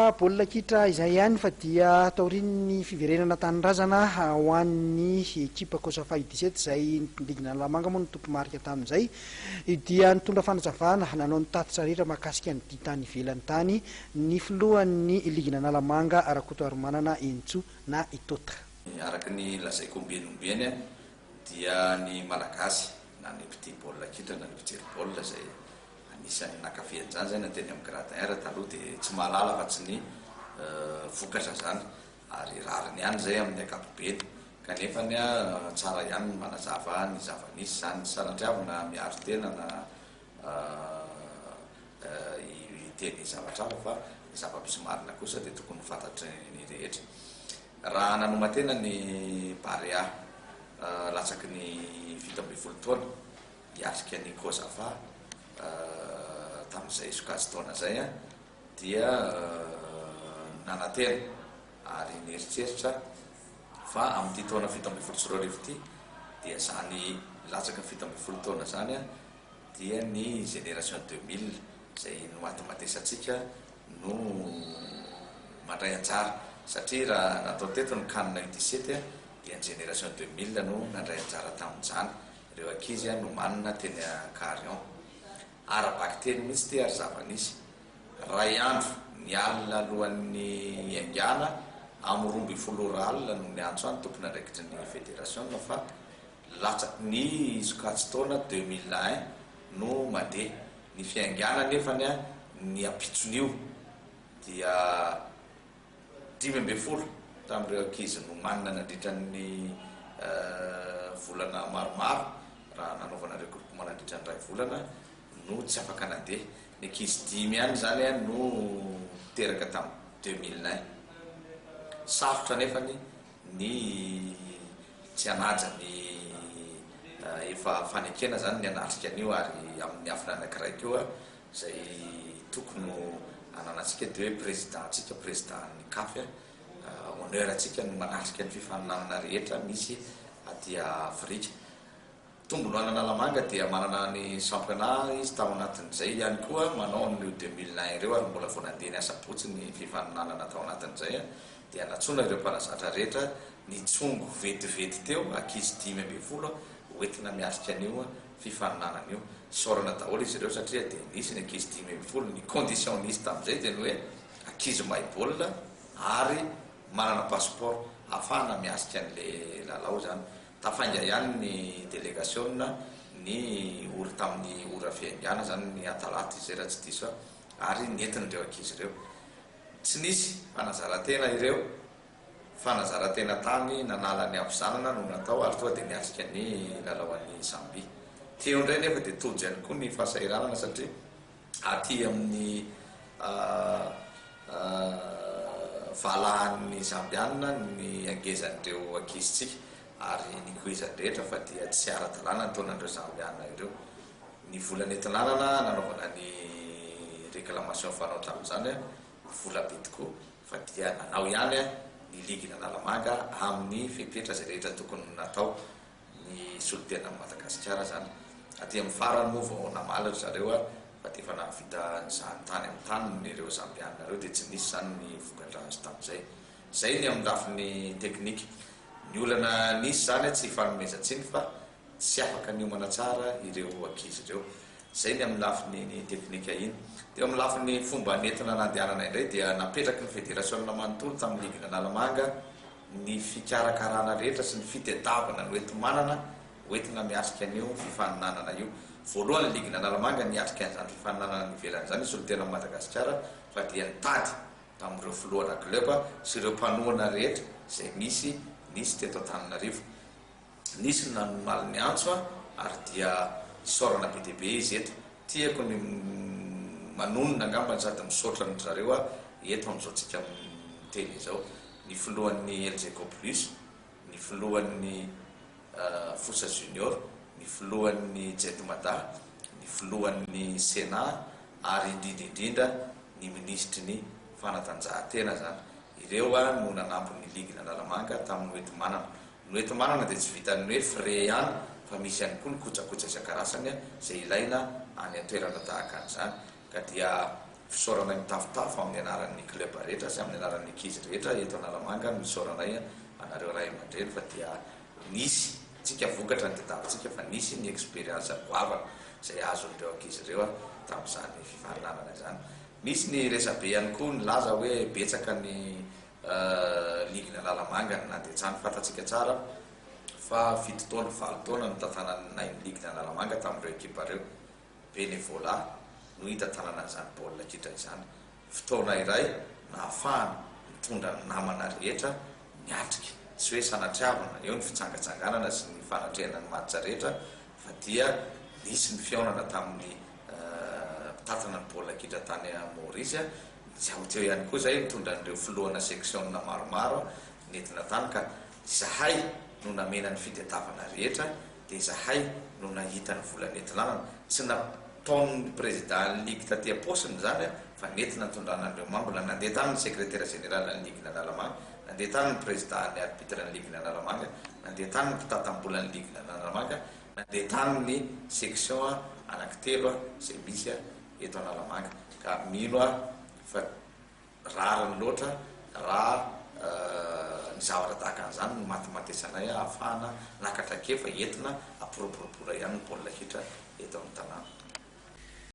resaka baolina kitra izay ihany fa dia taorian'ny fiverenana tanindrazana ho an'ny ekipa Cosafa U17 izay ligin'Analamanga moa no tompomarika tamin'izay dia nitondra fanazavana nanao ny tatitra rehetra mahakasika ny dia tany ivelany tany ny filohan'ny ligin'Analamanga Rakotoarimanana Henintsoa na i Tota. Araka ny lazaiko ombieny ombieny dia ny Malagasy na ny mpitia baolina kitra na ny mpijery baolina izay Anisan'ny nankafy an'izany zay na teny amin'ny gradin ary taloha dia tsy mahalala afa-tsy ny vokatra zany ary rariny ihany zay amin'ny ankapobeny kanefany tsara ihany ny manazava ny zava-nisy zany tsy sanatriavina miaro tena na hiteny zavatra hafa fa ny zava-misy marina kosa dia tokony ho fantatry ny rehetra. Raha nanoman-tena ny Barea latsaky ny 17 taona hiatrika ny Cosafa tamin'izay sokajin-taona izay dia nanantena ary nieritreritra fa amin'ity taona 2017 ity dia izany latsaky ny 17 taona izany dia ny génération 2000 izay nomatimatesantsika no mandray anjara satria raha natao teto ny can U17 dia ny génération 2000 no nandray anjara tamin'izany. Ireo ankizy nomanina teny Carion. Ara-bakiteny mihitsy ity ary zava-nisy. Iray andro, ny alina alohan'ny hiaingàna, amin'ny 12 ora alina no niantso ahy ny tompon'andraikitry ny federasiona fa latsaky ny sokajin-taona 2001 no mandeha. Ny fiaingàna anefany ny ampitson'io dia. 15 tamin'ireo ankizy nomanina nandritra ny volana maromaro, raha nanaovana regroupement nandritra ny iray volana, no tsy afaka nandeha. Ny ankizy dimy ihany izany no teraka tamin'ny 2001. Sarotra anefany ny tsy hanaja ny efa fanekena izany ny hanatrika an'io ary amin'ny hafina anankiray koa Izay tokony ho ananantsika dia hoe président-tsika, président-n'ny caf, honneur-ntsika no manatrika ny fifaninanana rehetra misy aty Afrika. Tombony ho an'Analamanga dia manana ny championnat izy tao anatin'izay ihany koa manao an'ireo 2001 ireo ary mbola vao nandeha ny asabotsy ny fifaninanana tao anatin'izay dia nantsoina ireo mpanazatra rehetra nitsongo vetivety teo ankizy 15 hoentina miatrika an'io fifaninanana io. Isaorana daholo izy ireo satria dia nisy ny ankizy 15, ny condition nisy tamin'izay dia ny hoe ankizy mahay baolina ary manana passeport ahafahana miatrika an'ilay lalao izany. Tafainga ihany ny delegasiona ny ora tamin'ny ora fiaingàna izany ny atalata izay raha tsy diso aho ary nentin'ireo ankizy ireo. Tsy nisy fanazaran-tena ireo. Fanazaran-tena tany nanala ny havizanana no natao ary tonga dia niatrika ny lalao an'i Zambia. Teo indray nefa dia tojo ihany koa ny fahasahiranana satria aty amin'ny valahan'ny Zambiana ny hangezan'ireo ankizintsika ary nikoizan'ny rehetra fa dia tsy ara-dalàna ny taonan'ireo Zambiana ireo. Ny vola nentinanana nanaovana ny réclamation fanao tamin'izany vola be tokoa fa dia nanao ihany ny ligin'Analamanga amin'ny fepetra izay rehetra tokony natao ny solontenan'i Madagasikara izany. Aty amin'ny farany moa vao namaly ry zareo fa dia efa nahavita nizaha ny tany amin'ny taniny ireo Zambiana ireo dia tsy nisy izany ny vokatra azo tamin'izay. Izay ny amin'ny lafiny teknika. Ny olana nisy izany tsy ifanomezan-tsiny fa Tsy afaka niomana tsara ireo ankizy ireo. Izay ny amin'ny lafiny teknika iny. Teo amin'ny lafiny fomba nentina nandehanana indray dia napetraky ny federasiona manontolo tamin'ny ligin'Analamanga ny fikarakarana rehetra sy ny fitedavana ny hoenti-manana hoentina miatrika an'io fifaninanana io. Voalohany ny ligin'Analamanga niatrika an'izany fifaninanana any ivelany izany nisolo tena an'i Madagasikara fa dia nitady tamin'ireo filohana club sy ireo mpanohana rehetra izay misy nisy teto Antananarivo. Nisy ny nanomaly ny antso ary dia isaorana be dia be izy eto. Tiako ny manonona angambany sady misaotra an-dry zareo aho eto amin'izao tsika miteny izao. Ny filohan'ny Elgeco Plus, ny filohan'ny Fosa Junior, ny filohan'ny Jet Mada, ny filohan'ny Sénat ary indrindra indrindra ny minisitry ny fanatanjahantena izany. Ireo no nanampy ny ligin'Analamanga tamin'ny hoenti-manana. Ny hoenti-manana dia tsy vitan'ny hoe frais ihany fa misy ihany koa ny kojakoja isan-karazany izay ilaina any an-toerana tahaka an'izany. Ka dia Fisaoranay mitafotafo amin'ny anaran'ny club rehetra sy amin'ny anaran'ny ankizy rehetra eto Analamanga no isaoranay anareo ray aman-dreny fa dia nisy tsika vokatra ny tadiavintsika fa nisy ny experience goavana izay azon'ireo ankizy ireo tamin'izany fifaninanana izany. Nisy ny resabe ihany koa nilaza hoe betsaka ny ligin'Analamanga no nandeha tsany. Fantatsika tsara fa fito taona, valo taona nitantananay ny ligin'Analamanga tamin'ireo ekipa ireo. Bénévolat no hitantanana an'izany baolina kitra izany. Fotoana iray nahafahana nitondra ny namana rehetra niatrika, tsy hoe sanatriavana, eo ny fitsangatsanganana sy ny fanatrehana ny match rehetra fa dia nisy ny fihaonana tamin'ny mpitantana ny baolina kitra tany Maorisy, tsy ao teo ihany koa izay nitondra an'ireo filohana section maromaro nentina tany ka izahay no namena ny fitadiavana rehetra dia izahay no nahita ny vola nentinanana, tsy nataon'ny président ny ligue taty am-paosiny izany fa nentina nitondrana an'ireo membre, nandeha tany ny secrétaire général ny ligue n'Analamanga, nandeha tany ny président ny arbitre ny ligue n'Analamanga, nandeha tany ny mpitantam-bola ny ligue n'Analamanga, nandeha tany ny section anankitelo izay misy eto Analamanga ka mino aho fa Rariny loatra raha ny zavatra tahaka an'izany no matimatesanay ahafahana naka traikefa entina hampiroboroboana ihany ny baolina kitra eto amin'ny tanàna.